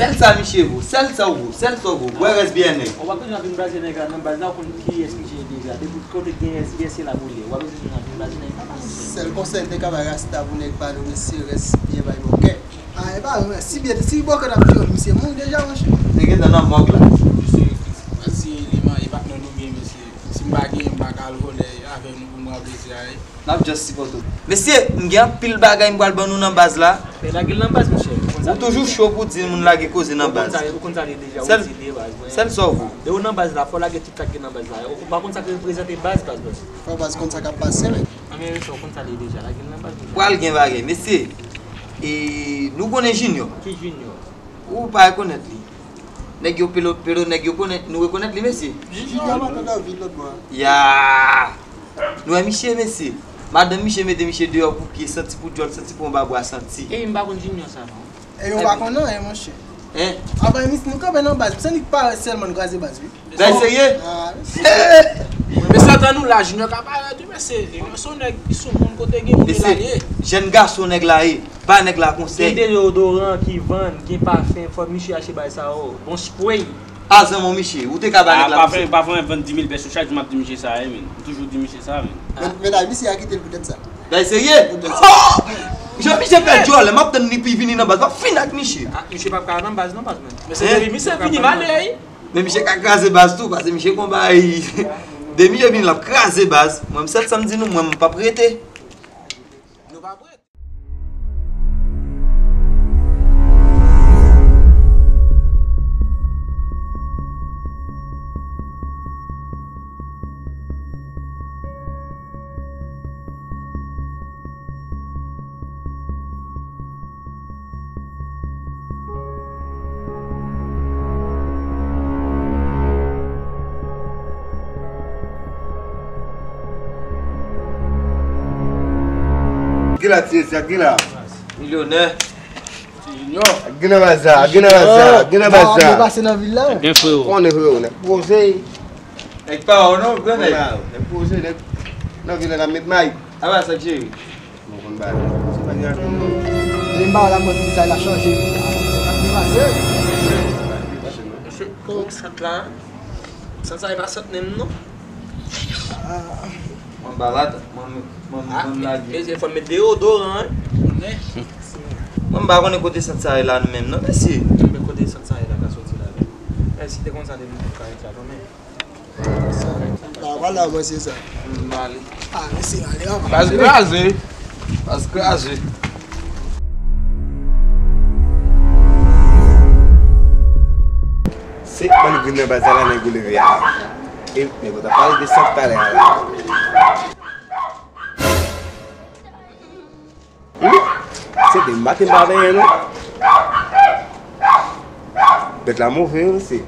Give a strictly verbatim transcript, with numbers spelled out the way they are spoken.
Sèl sa misye vo, sèl sa w vo, sèl sa w vo. Bwè rès byè nèg. Ou pa bezwen ap vin blaze nèg la nan baz la, ou konn kiyès misye ye deja. Depi kote gen S B S se la pou l ye. Ou pa bezwen vin ap vin blaze nèg la. Sèl konsèy m te ka bay Rasta pou nèg pa nou, mesye, rès byè bay bòkè. A, e pa vre, si byè, si bòkè t ap vyole misye, moun deja, monchè. Te gentan nan mòg la. Mesye, si li manyen patnè nou byen, mesye. Si m pa genyen, m pa ka al vòlè avè nou pou m pran plezi a, e. N ap just sipòte w. Mesye, m gen anpil bagay m pral ban nou nan baz la. Men lage l nan baz, monchè. Ou toujou cho pou di moun lage koze nan baz. Ou konn sa, ou konn sa li deja, ou sèl, di li baz, wi. Sèl sa w vo. Depi w nan baz la, fò w lage tout sa k gen nan baz la. Ou pa konn sa k reprezante baz, baz, baz. Fò baz konn sa k ap pase, men. An, men sa w konn sa li deja, lage l nan baz, monchè. Pral gen bagay, mesye. E nou konnen Junior. Ki Junior? Ou pa rekonèt li. Nèg yo pelo, pelo, nèg yo konnen, nou rekonèt li, mesye. Junior pa nan vil lòt bò a. Ya! Nou wè misye, mesye. Madanm misye mete misye deyò pou pye, santi pou dyòl, santi pou anba bra, santi. E m pa konn Junior sa, non. E yo pa konn anyen, monchè. Hein? Apa, misye, nou kanpe nan baz. Se li k parèt sèlman, nou kraze baz, wi. Bagay serye? Ah, mesye. Mesye, antan nou la, Junior ka parèt, wi, mesye. Junior se yon nèg ki sou moun kote gen moun la ye. Mesye, jèn gason nèg la ye. Ba nèg la konsèy. Gen deodoran ki vann, gen pafen, fò misye achte bagay sa yo. Bon spray. A zanmi w, misye, ou te ka ba nèg la konsèy. Pafen, pafen vann dis mil pèso chak jou, m ap di misye sa, wi, men. M toujou di misye sa, men. Men, men la, misye a kite l poutèt sa. Bagay serye? Poutèt sa. Oh! Jan misye fè dyòl, m ap tann li pou l vini nan baz, m ap fin ak misye. Ah, misye p ap ka nan baz, non, baz, men. Men se depi misye vini, m ale, wi. Men misye ka kraze baz tou, paske misye gon bagay. Depi misye vini, l ap kraze baz. Mwen, m sèl sa m di nou, mwen, m p ap rete. Nou p ap rete. Gila ti mesye, gila. Milyonè. Ti Junior. Gila bazar, gila bazar, gila bazar. Pase nan vil la. Gen freo. Konnen freo, nèg poze. Nèg pa ou non, gran nèg. Nèg poze, nèg nan vil la met may. Apa sa, cheri? Mwen konn bagay. Se pa gen atann non. Depi m pa wè la, mwen vin sa, la chanje. Ap depase. Mesye, kòman sant la? Sant sa e pa sant menm non. Mwen ba la, mwen, mwen, mwen lage. Mesye, fò m met deodoran, wi. Mwen m pa konnen kote sant sa ye la menm non, mesye. Men kote sant sa ye la ka soti la, men. Mesye, te konn sa depi m te ka ret la kanmenm. Ah, voilà, mwen se sa. M ale. Ah, mesye, ale anba. Baz kraze. Baz kraze. Se bann grenn nan baz la, nèg yo leve a. E nèg yo t ap pale de sant talè a la. Wi, se de maten m pa benyen non. Bèt la move wi, mesye.